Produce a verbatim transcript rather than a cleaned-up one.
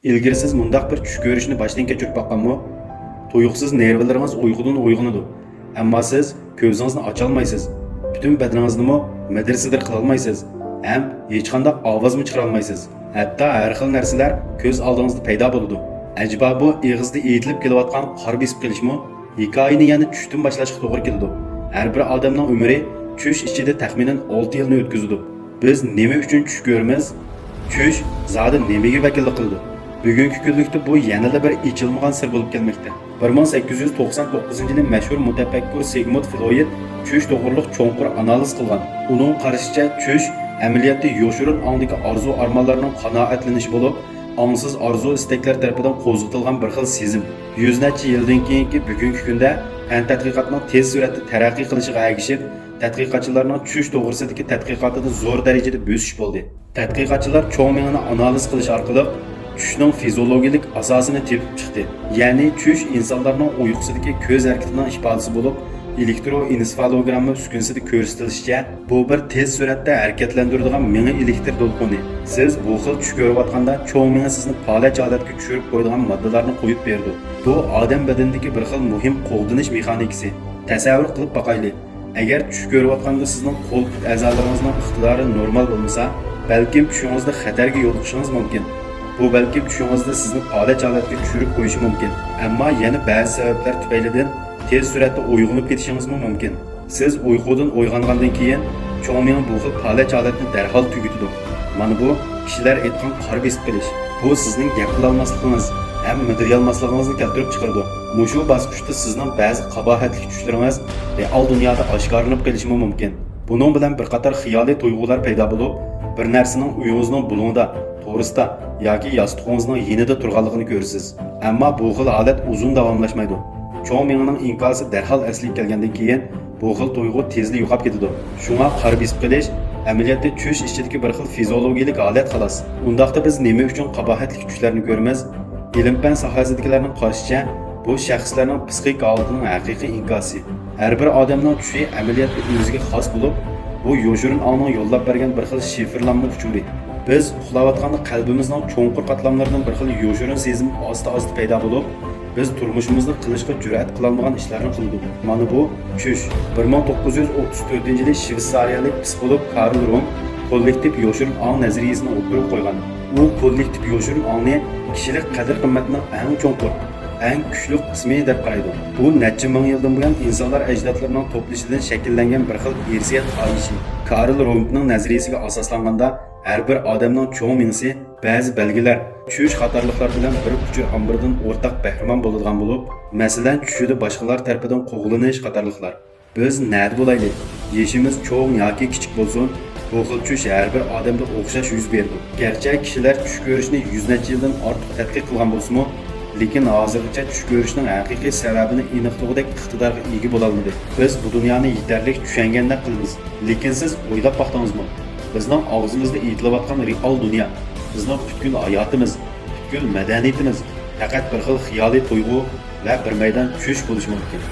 ئىلگىرى سىز مۇنداق بىر چۈش كۆرۈشنى باشتىن كەچۈرۈپ باققانمۇ؟ تۇيۇقسىز نېرۋىلىرىڭىز ئۇيقۇدىن ئويغىنىدۇ. ئەمما سىز كۆزىڭىزنى ئاچالمايسىز. پۈتۈن بەدىنىڭىزنىمۇ مىدىر-سىدىر قىلالمايسىز. ھەم ھېچقانداق ئاۋازمۇ چىقىرالمايسىز. ھەتتا ھەر خىل نەرسىلەر كۆز ئالدىڭىزدا پەيدا بولىدۇ. ئەجەبا بۇ ئېغىزدا ئېيتىلىپ كېلىۋاتقان قارا بېسىپ قېلىشمۇ ھېكايىنى يەنە چۈشتىن باشلاشقا توغرا كېلىدۇ. ھەر بىر ئادەمنىڭ ئۆمرى چۈش ئىچىدە تەخمىنەن ئالتە يىلنى ئۆتكۈزىدۇ. بىز نېمە ئۈچۈن چۈش كۆرىمىز؟ چۈش زادى نېمىگە ۋەكىللىك قىلىدۇ؟ بۈگۈنكى كۈنلۈكتە بۇ يەنىلا بىر ئېچىلمىغان سىر بولۇپ كەلمەكتە. بىر مىڭ سەككىز يۈز توقسان توققۇزىنچى يىلى مەشھۇر مۇتەپەككۇر سىگمۇند فرويد چۈش توغرۇلۇق چوڭقۇر ئانالىز قىلغان. ئۇنىڭ قارىشىچە، چۈش ئەمەلىيەتتە يوشۇرۇن ئاڭدىكى ئارزۇ-ئارمانلارنىڭ قانائەتلىنىشى بولۇپ، ئاڭسىز ئارزۇ-ئىستەكلەر تەرىپىدىن قوزغىتىلغان بىر خىل سېزىم. يۈز نەچچە يىلدىن كېيىنكى بۈگۈنكى كۈندە پەن تەتقىقاتنىڭ تېز سۈرئەتتە تەرەققىي قىلىشىغا ئەگىشىپ، تەتقىقاتچىلارنىڭ چۈش توغرىسىدىكى تەتقىقاتىدا زور دەرىجىدە بۆسۈش بولدى. تەتقىقاتچىلار چوڭ مېڭىنى ئانالىز قىلىش ئارقىلىق چۈشنىڭ فىزىئولوگىيەلىك ئاساسىنى تېپىپ چىقتى. يەنى چۈش ئىنسانلارنىڭ ئۇيقۇسىدىكى كۆز ھەرىكىتىنىڭ ئىپادىسى بولۇپ، ئېلېكتروئېنسېفالوگرامما ئۈسكۈنىسىدە كۆرسىتىلىشىچە، بۇ بىر تېز سۈرئەتتە ھەرىكەتلەندۈرىدىغان مېڭە ئېلېكتىر دولقۇنى. سىز بۇ خىل چۈش كۆرۈۋاتقاندا چوڭ مېڭە سىزنى پالەچ ھالەتكە چۈشۈرۈپ قويىدىغان ماددىلارنى قويۇپ بېرىدۇ. بۇ ئادەم بەدىنىدىكى بىر خىل مۇھىم قوغدىنىش مېخانىكىسى. تەسەۋۋۇر قىلىپ باقايلى. ئەگەر چۈش كۆرۈۋاتقاندا سىزنىڭ قول-پۇت ئەزالىرىڭىزنىڭ ئىقتىدارى نورمال بولمىسا، بەلكىم چۈشىڭىزدە خەتەرگە يولۇقۇشىڭىز مۇمكىن. بۇ بەلكىم چۈشىڭىزدە سىزنى پالەچ ھالەتكە چۈشۈرۈپ قويۇشى مۇمكىن. ئەمما يەنە بەزى سەۋەبلەر تۈپەيلىدىن تېز سۈرئەتتە ئويغىنىپ كېتىشىڭىزمۇ مۇمكىن. سىز ئۇيقۇدىن ئويغانغاندىن كېيىن، چوڭ مېڭە بۇ خىل پالەچ ھالەتنى دەرھال تۈگىتىدۇ. مانا بۇ كىشىلەر ئېيتقان قارا بېسىپ قېلىش. بۇ سىزنىڭ گەپ قىلالماسلىقىڭىز ھەم مىدىرىيالماسلىقىڭىزنى كەلتۈرۈپ چىقىرىدۇ. مۇشۇ باسقۇچتا سىزنىڭ بەزى قاباھەتلىك چۈشلىرىڭىز رېئال دۇنيادا ئاشكارىلىنىپ قېلىشىمۇ مۇمكىن. بۇنىڭ بىلەن بىر قاتار خىيالىي تۇيغۇلار پەيدا بولۇپ، بىر نەرسىنىڭ ئۆيىڭىزنىڭ بۇلۇڭىدا، تورۇستا ياكى ياستۇقىڭىزنىڭ يېنىدا تۇرغانلىقىنى كۆرىسىز. ئەمما بۇ خىل ھالەت ئۇزۇن داۋاملاشمايدۇ. چوڭ مېڭىنىڭ ئىنكاسى دەرھال ئەسلىگە كەلگەندىن كېيىن، بۇ خىل تۇيغۇ تېزلا يوقاپ كېتىدۇ. شۇڭا قارا بېسىپ قېلىش ئەمەلىيەتتە چۈش ئىچىدىكى بىر خىل فىزىئولوگىيەلىك ھالەت، خالاس. ئۇنداقتا بىز نېمە ئۈچۈن قاباھەتلىك چۈشلەرنى كۆرىمىز؟ ئىلىم-پەن ساھەسىدىكىلەرنىڭ قارىشىچە، بۇ شەخسلەرنىڭ پسىخىك ھالىتىنىڭ ھەقىقىي ئىنكاسى. ھەر بىر ئادەمنىڭ چۈشى ئەمەلىيەتتە ئۆزىگە خاس بولۇپ، بۇ يوشۇرۇن ئاڭنىڭ يوللاپ بەرگەن بىر خىل شىفىرلانما ئۇچۇرى. بىز ئۇخلاۋاتقاندا قەلبىمىزنىڭ چوڭقۇر قاتلاملىرىدىن بىر خىل يوشۇرۇن سېزىم ئاستا-ئاستا پەيدا بولۇپ، بىز تۇرمۇشىمىزدا قىلىشقا جۈرئەت قىلالمىغان ئىشلارنى قىلىدۇ. مانا بۇ چۈش. بىر مىڭ توققۇز يۈز ئوتتۇز تۆتىنچى يىلى شۋېتسارىيەلىك پسىخولوگ كارل روم كوللېكتىپ يوشۇرۇن ئاڭ نەزەرىيىسىنى ئوتتۇرىغا قويغان. ئۇ كوللېكتىپ يوشۇرۇن ئاڭنى كىشىلىك قەدىر-قىممەتنىڭ ئەڭ چوڭقۇر، ئەڭ كۈچلۈك قىسمى دەپ قارايدۇ. بۇ نەچچە مىڭ يىلدىن بۇيان ئىنسانلار ئەجدادلىرىنىڭ توپلىشىدىن شەكىللەنگەن بىر خىل ئىرسىيەت خاھىشى. كارل رومپنىڭ نەزەرىيىسىگە ئاساسلانغاندا، ھەر بىر ئادەمنىڭ چوڭ مېڭىسى بەزى بەلگىلەر، چۈش قاتارلىقلار بىلەن بىر ئۇچۇر ئامبىرىدىن ئورتاق بەھرىمەن بولىدىغان بولۇپ، مەسىلەن، چۈشىدە باشقىلار تەرىپىدىن قوغلىنىش قاتارلىقلار. بىز نەدە بولايلى، يېشىمىز چوڭ ياكى كىچىك بولسۇن، بۇ خىل چۈش ھەر بىر ئادەمدە ئوخشاش يۈز بېرىدۇ. گەرچە كىشىلەر چۈش كۆرۈشنى يۈز نەچچە يىلدىن ئارتۇق تەتقىق قىلغان بولسىمۇ، لېكىن ھازىرغىچە چۈش كۆرۈشنىڭ ھەقىقىي سەۋەبىنى ئېنىقلىغۇدەك ئىقتىدارغا ئىگە بولالمىدى. بىز بۇ دۇنيانى يېتەرلىك چۈشەنگەندەك قىلىمىز. لېكىن سىز ئويلاپ باقتىڭىزمۇ؟ بىزنىڭ ئاغزىمىزدا ئېيتىلىۋاتقان رېئال دۇنيا، بىزنىڭ پۈتكۈل ھاياتىمىز، پۈتكۈل مەدەنىيىتىمىز پەقەت بىر خىل خىيالىي تۇيغۇ ۋە بىر مەيدان چۈش بولۇشى مۇمكىن.